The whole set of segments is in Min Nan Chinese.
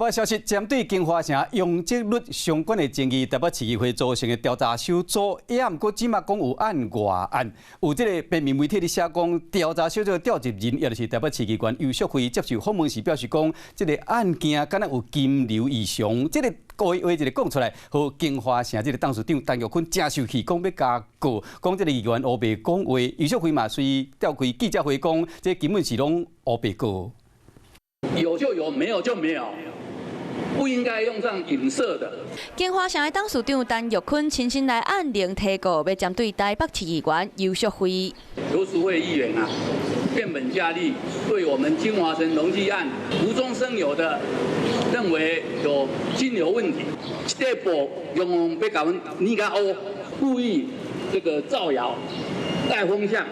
報消息，針對京華城容積率相關的爭議，台北市議會組成的調查小組，也毋過這馬講有案外案，有這個平面媒體咧寫講，調查小組的召集人，也就是台北市議員游淑慧接受訪問時表示講，這個案件敢若有金流異常，這個話話一个講出來，予京華城這個董事長陳玉坤誠受氣，講欲共告，講這個議員烏白講話，游淑慧嘛隨召開記者會講，這根本是攏烏白告。有就有，沒有就沒有。不應該用這樣影射的。京華城的董事長陳玉坤親身來按鈴提告，欲針對台北市議員游淑慧。游淑慧議員啊，變本加厲，對我們京華城容積案無中生有的認為有金流問題，這步用欲共阮捏甲烏，故意這個造謠帶風向，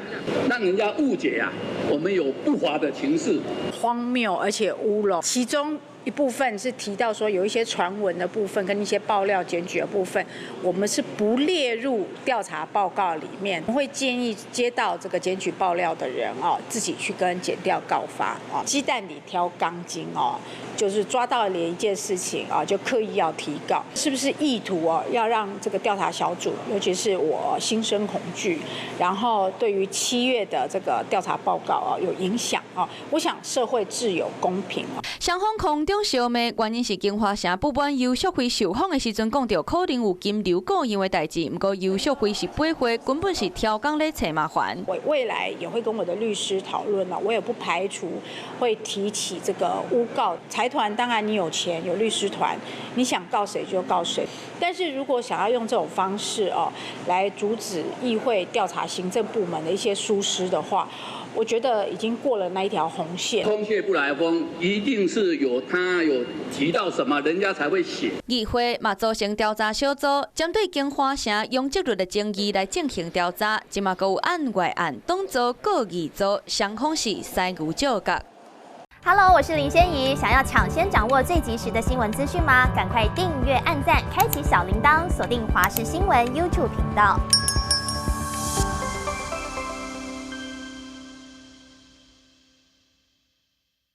讓人家誤解啊，我們有不法的情勢。荒謬而且烏龍，其中一部分是提到說有一些傳聞的部分跟一些爆料檢舉的部分，我們是不列入調查報告裡面。我會建議接到這個檢舉爆料的人哦，自己去跟檢調告發啊。雞蛋裡挑鋼筋哦，就是抓到連一件事情啊，就刻意要提告，是不是意圖哦，要讓這個調查小組，尤其是我心生恐懼，然後對於7月的這個調查報告啊有影響啊？我想社會自有公平啊。雙方空中相罵，原因是京華城不滿游淑慧受訪的時陣講著可能有金流過樣的代誌，毋過游淑慧是駁回，根本是刁工咧揣麻煩。我未來也會跟我的律師討論了，我也不排除會提起這個誣告財團。當然你有錢有律師團，你想告誰就告誰。但是如果想要用這種方式哦來阻止議會調查行政部門的一些疏失的話，我覺得已經過了那一條紅線。空穴不來風，一定是有他有提到什麼，人家才會寫。議會嘛組成調查小組，針對京華城容積率的爭議來進行調查。這馬閣有案外案，當作告議組，雙方是三牛照角。 Hello，我是林仙怡，想要搶先掌握最及時的新聞資訊嗎？趕快訂閱、按讚、開啟小鈴鐺，鎖定華視新聞 YouTube 頻道。